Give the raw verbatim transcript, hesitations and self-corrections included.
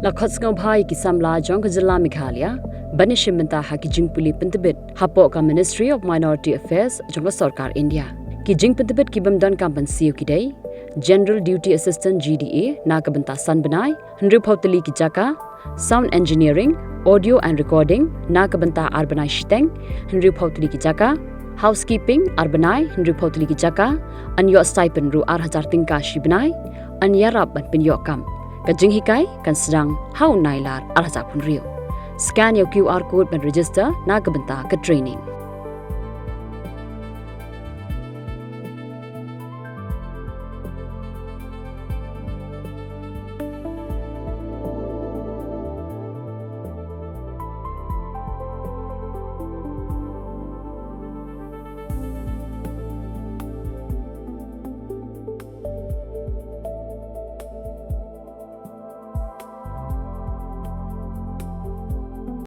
La khot sngewbha ïa ki samla jong ka jylla Meghalaya ban ïashim bynta ha ki jingpule pyntbit hapoh ka Ministry of Minority Affairs jong ka sorkar India. Ki jingpyntbit ki bym donkam ban siew ki dei General Duty Assistant, G D A, na ka bynta san bnai, hynriewphew tylli ki jaka, Sound Engineering, Audio and Recording, na ka bynta ar bnai shiteng, hynriewphew tylli ki jaka, Housekeeping, ar bnai, hynriewphew tylli ki jaka, yn ïoh stipend ruh ar hajar tyngka shi bnai, yn ïarap ban pynïoh kam. Ka jinghikai kan sdang ha u Nailar ar hajar hynriew. Scan ïa u Q R code ban register na ka bynta ka training.